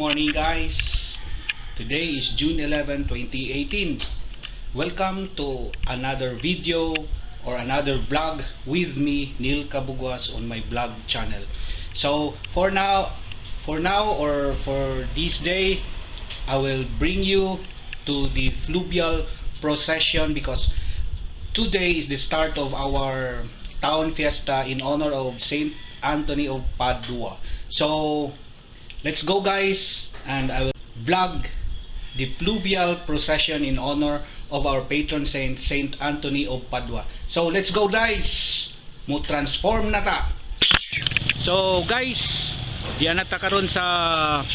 Morning, guys. Today is June 11, 2018. Welcome to another video or another vlog with me, Neil Cabugos, on my vlog channel. So for now or for this day, I will bring you to the fluvial procession because today is the start of our town fiesta in honor of Saint Anthony of Padua. So let's go, guys, and I will vlog the fluvial procession in honor of our patron saint, Saint Anthony of Padua. So let's go, guys! Mo transform na ta! So guys, diyan na ta karon sa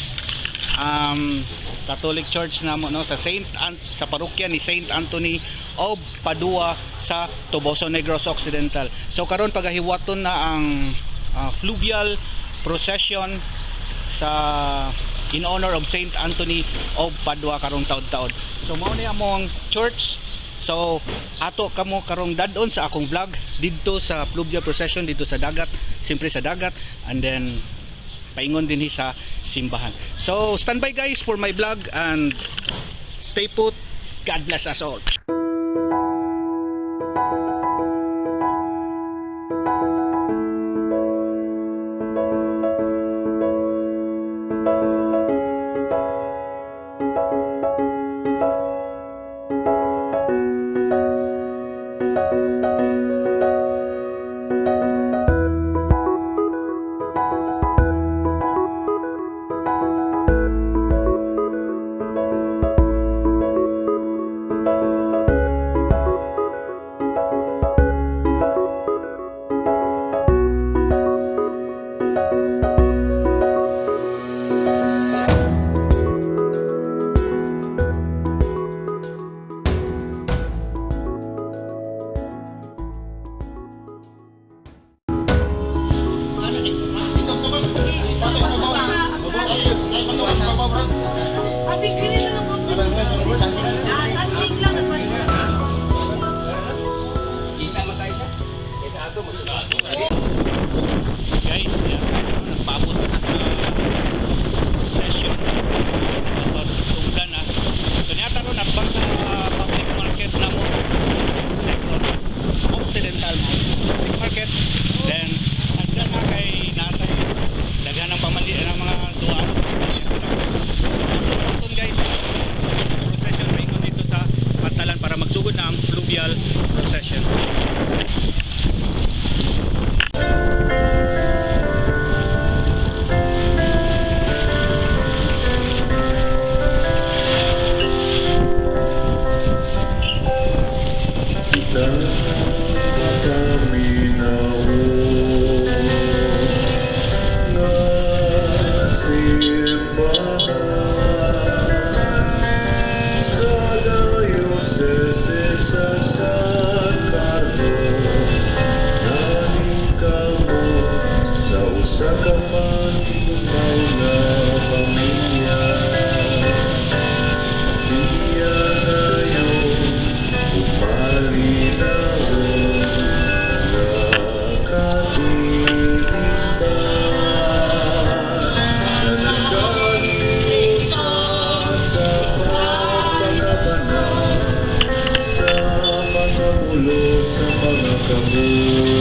Catholic Church namo, no, sa Saint sa parokya ni Saint Anthony of Padua sa Toboso, Negros Occidental. So karon pagahiwaton na ang fluvial procession sa in honor of Saint Anthony of Padua karong taon-taon. So mao ni among church. So ato kamo karong dad-on sa akong vlog didto sa fluvial procession didto sa dagat, siyempre sa dagat, and then paingon din sa simbahan. So standby, guys, for my vlog and stay put. God bless us all. Abi, kini na lang ako. Sanding lang at Guys, yan, nagpaabot na sa procession. Ito, sungdan na. So niya ron atbang sa public market na mo sa Negros Occidental mo. Public market. Then hagdan na kay natay daghan ng pamali ng mga duwa. Aton, guys, procession paingon dito sa pantalan para magsugod na ang fluvial procession. Kita makaminaw nga simbahan sa Diocese sa San Carlos, naningkamot sa usa ka malingaw nga pamilya. Iya ngayon ug malinawon nga katilingban na nagkahiusa sa pagpangabanal sa mga mulo sa mga kamot.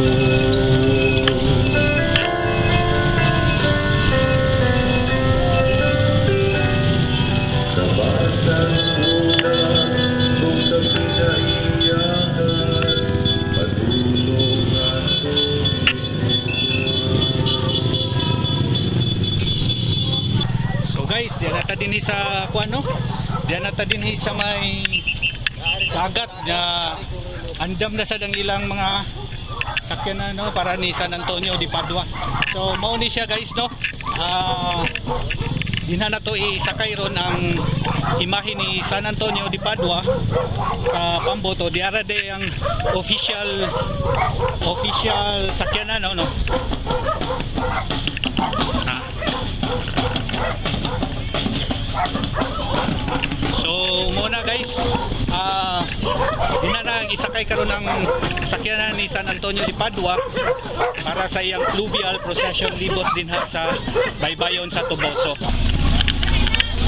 Kabatan-unan ug sa kinaiyahan padulong ngadto ni Kristo. So guys, diyan na ta dinhi sa kuan, no. Diyan na ta dinhi sa may dagat na andam na sa ang ilang mga sakyan na, no, para ni San Antonio de Padua. So mao ni siya, guys, no. Dinha na to isakay ron ang imahe ni San Antonio de Padua sa pamboto. Diara de ang official official sakyanan, no. Ah. So muna, guys, dinha na isakay karon ang sakyanan ni San Antonio de Padua para sa iyang fluvial procession libot dinha sa baybayon sa Toboso.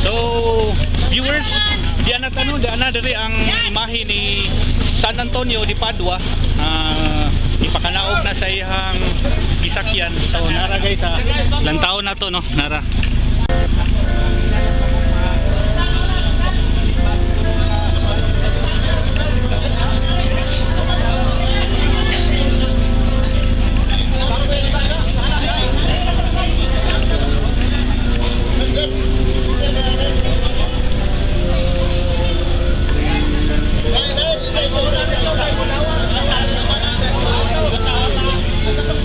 So, viewers, diyan na tanong, diyan na diri ang imahe ni San Antonio de Padua. Ipakanaog na sa iyang gisakyan. So, nara guys, lantaw na to, no? Nara.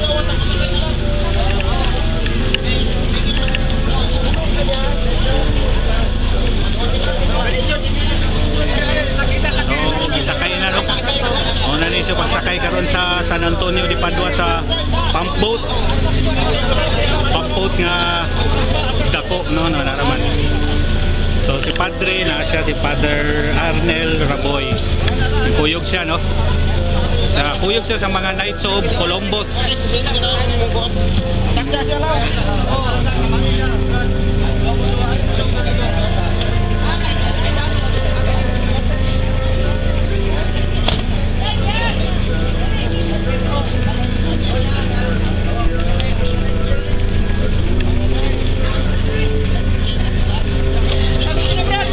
So, gisakay na, no? Una ni siya pagsakay karon sa San Antonio de Padua sa pump boat. Pump boat nga dako, no, no, naraman. So si Padre na siya, si Father Arnel Raboy. Kuyog siya, no? Sa kuyog siya sa mga Knights of Columbus.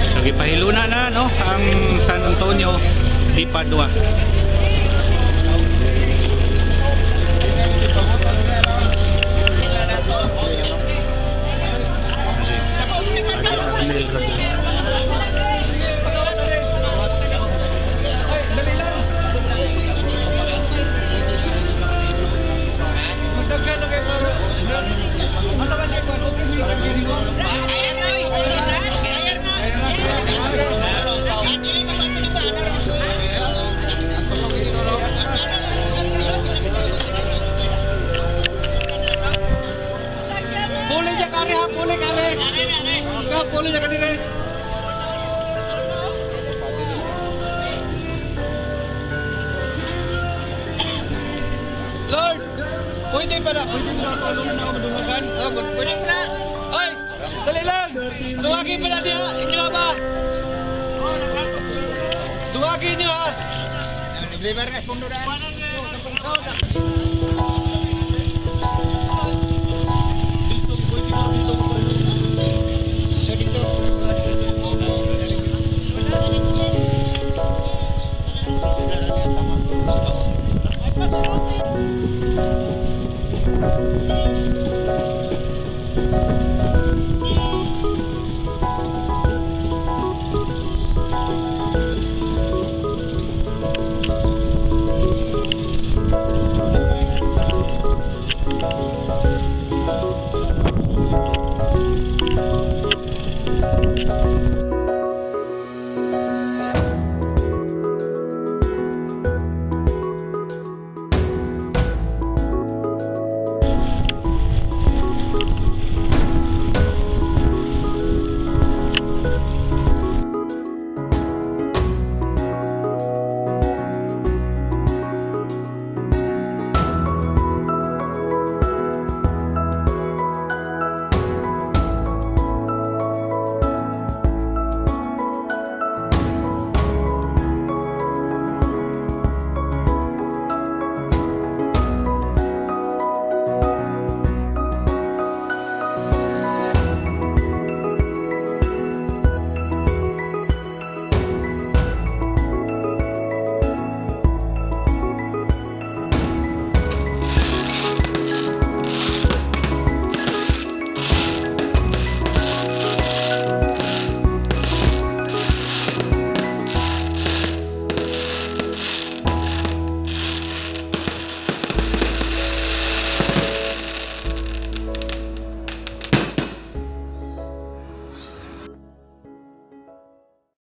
So gipahiluna na, no, ang San Antonio de Padua. Arnel Raboy. Puli niya kare ha, puli kare. Ka puli niya kanire. Lord, pwede pa na. Pwede na ako na ako madungagan. Oh, good. Pwede pa na. Oy, dali lang. Duwagi pa na diha. Inyo ba? Duwagi niyo ha.